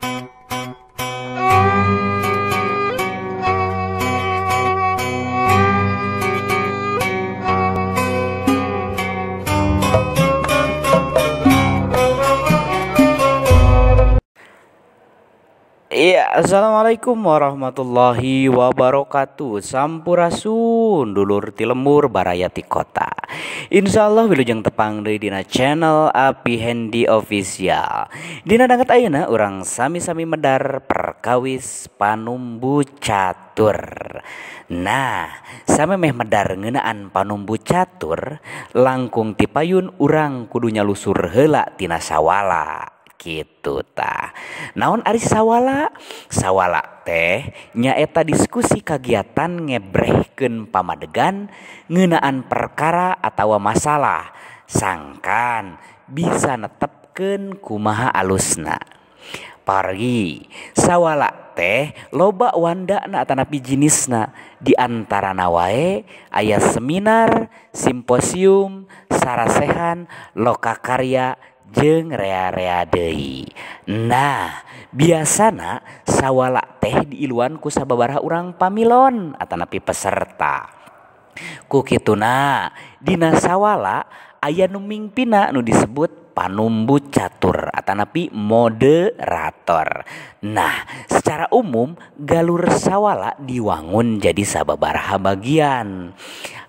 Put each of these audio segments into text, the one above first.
Iya, assalamualaikum warahmatullahi wabarakatuh. Sampurasun dulur ti lembur baraya ti kota. Insyaallah wilujeng tepang deui dina channel Api Hendi Official. Dina danget ayeuna urang sami-sami medar perkawis panumbu catur. Nah, samemeh medar ngeunaan panumbu catur, langkung ti payun urang kudu nyalusur heula tina sawala. Gitu tah. Naon ari sawala? Sawala teh nyaeta diskusi kagiatan ngebrehkeun pamadegan ngeunaan perkara atawa masalah sangkan bisa netepkeun kumaha alusna. Pargi sawala teh loba wandana atanapi jinisna, di antarana wae aya seminar, simposium, sarasehan, lokakarya jeung rea-rea deui. Nah, biasana sawala teh diiluan ku sababaraha urang pamilon atanapi peserta. Ku kituna dina sawala aya nu mingpina nu disebut panumbu catur atanapi moderator. Nah, secara umum galur sawala diwangun jadi sababaraha bagian.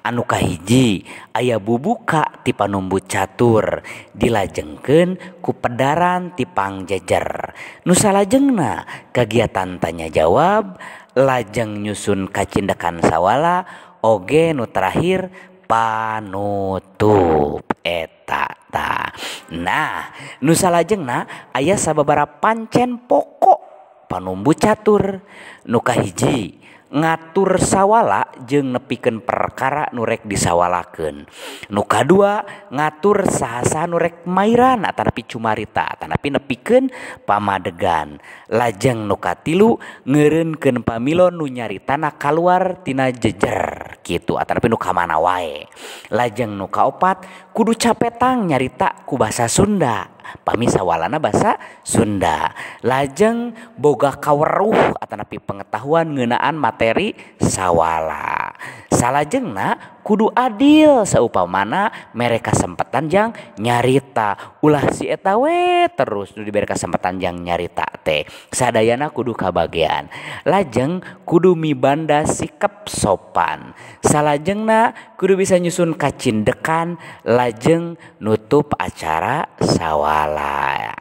Anu kahiji aya bubuka ti panumbu catur dilajengkeun ku pedaran ti pangjejer. Nu salajengna kegiatan tanya jawab, lajeng nyusun kacindekan sawala, oge nu terakhir panutup eta ta. Nah, nu salajengna aya sababaraha pancen pokok panumbu catur. Nu kahiji ngatur sawala jeung nepikeun perkara nu rek disawalakeun. Nu kadua ngatur saha-saha nu rek mairan atanapi cumarita atanapi nepikeun pamadegan. Lajeng nu katilu ngeureunkeun pamilon nu nyaritana kaluar tina jejer kitu atanapi nu ka mana wae. Lajeng nu kaopat kudu capetang nyarita ku basa Sunda. Pami sawalana basa Sunda. Lajeng boga kaweruh atanapi pengetahuan ngeunaan materi sawala. Salajengna kudu adil saupamana mere kasempatan jang nyarita. Ulah si eta we terus nu dibere kasempatan jang nyarita teh. Sadayana kudu kabagean. Lajeng kudu mibanda sikap sopan. Salajengna kudu bisa nyusun kacindekan, lajeng nutup acara sawala.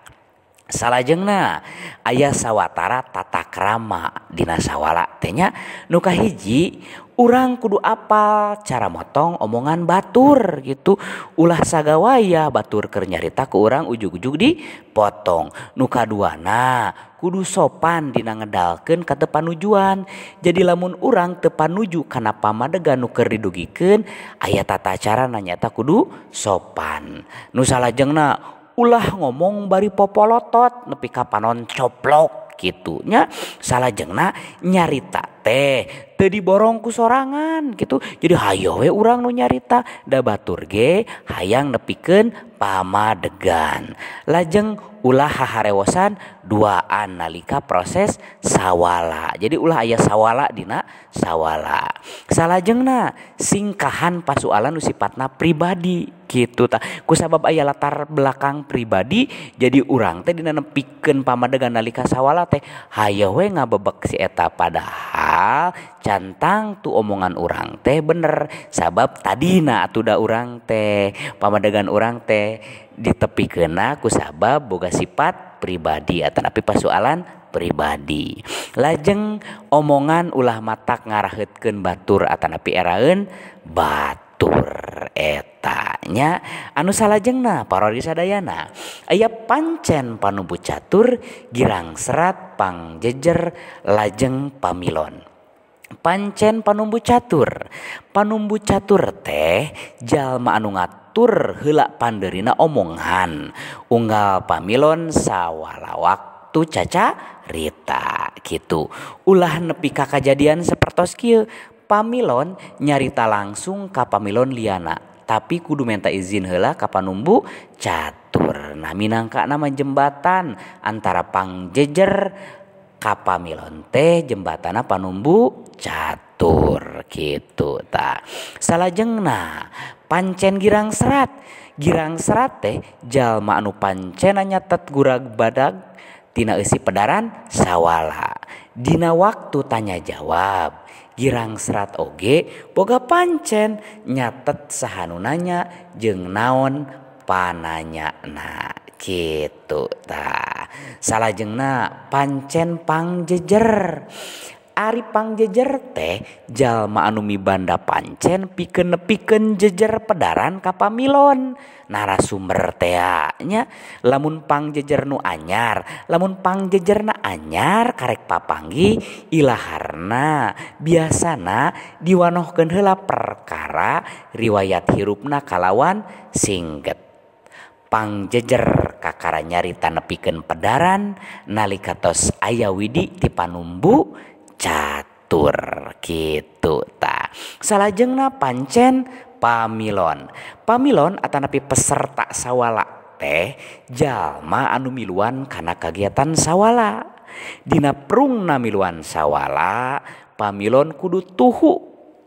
Salajengna aya sawatara tata krama dina sawala teh nya. Nu kahiji urang kudu apal cara motong omongan batur gitu. Ulah sagawaya batur keur nyarita ku urang ujug-ujug dipotong. Nu kaduana kudu sopan dina ngedalkeun ka teu panujuan. Jadi lamun urang teu panuju kana pamadegan nu keur didugikeun aya tata carana nyaeta kudu sopan. Nu salajengna ulah ngomong bari popolotot nepi ka panon coplok kitu nya. Salajengna nyarita teh teu diborong ku sorangan gitu. Jadi hayo we urang nu nyarita da batur ge hayang nepikeun pamadegan. Lajeng ulah haharewosan duaan nalika proses sawala. Jadi ulah aya sawala dina sawala. Salajengna singkahan pasualan nu sipatna pribadi kitu tah. Kusabab aya latar belakang pribadi jadi urang teh dina nepikeun pamadegan nalika sawala teh hayo we ngabebek si eta, padahal cantang tu omongan urang teh bener. Sabab tadina atuh da urang teh pamadegan urang teh ditepikeunna kusabab boga sifat pribadi atanapi pasualan pribadi. Lajeng omongan ulah matak ngaraheutkeun batur atanapi eraeun batur eta nya. Anu salajengna parodi sadayana aya pancen panumbu catur girang serat pangjejer lajeng pamilon. Pancen panumbu catur. Panumbu catur teh jalma anu ngatur heula pandeurina omongan unggal pamilon sawala waktu caca rita gitu. Ulah nepi ka kajadian sapertos kieu, pamilon nyarita langsung ka pamilon liana tapi kudu minta izin heula ka panumbu catur. Karena minangka nama jembatan antara pangjejer ka pamilon teh jembatana panumbu catur gitu tah. Salajengna pancen girang serat. Girang serat teh jalma anu pancena nyatet gurag badag tina eusi pedaran sawala. Dina waktu tanya jawab girang serat oge boga pancen nyatet saha nu nanya jeung naon pananyana kitu tah. Salajengna pancen pangjejer. Ari pangjejer teh jalma anu mibanda pancen pikeun nepikeun jejer pedaran ka pamilon narasumber tea nya. Lamun pangjejer nu anyar, lamun pangjejerna anyar karek papanggih ilaharna biasana diwanohkeun heula perkara riwayat hirupna kalawan singget. Pangjejer kakara nyarita nepikeun pedaran nalika tos aya widi ti panumbu catur gitu ta. Salajengna pancen pamilon. Pamilon atanapi peserta sawala teh jalma anu miluan kana kagiatan sawala. Dina prungna miluan sawala, pamilon kudu tuhu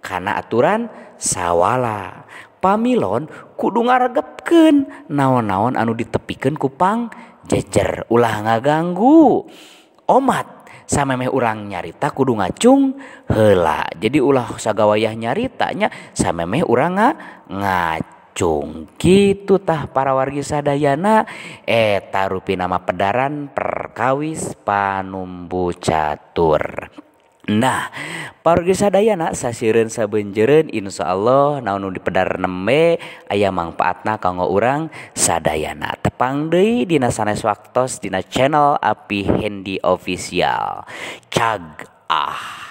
kana aturan sawala. Pamilon kudu ngaregepkeun naon-naon anu ditepikeun ku pangjejer, ulah ngaganggu. Omat samemeh urang nyarita kudu ngacung heula. Jadi ulah sagawayah nyaritanya samemeh urang ngacung kitu tah para wargi sadayana. Eta rupi nama pedaran perkawis panumbu catur. Nah, para wargi sadayana sasireun sabeunjeureun insyaallah naon nu dipedar nembe aya mangpaatna kanggo urang sadayana. Tepang deui dina sanes waktos dina channel Api Hendy Official. Cag ah.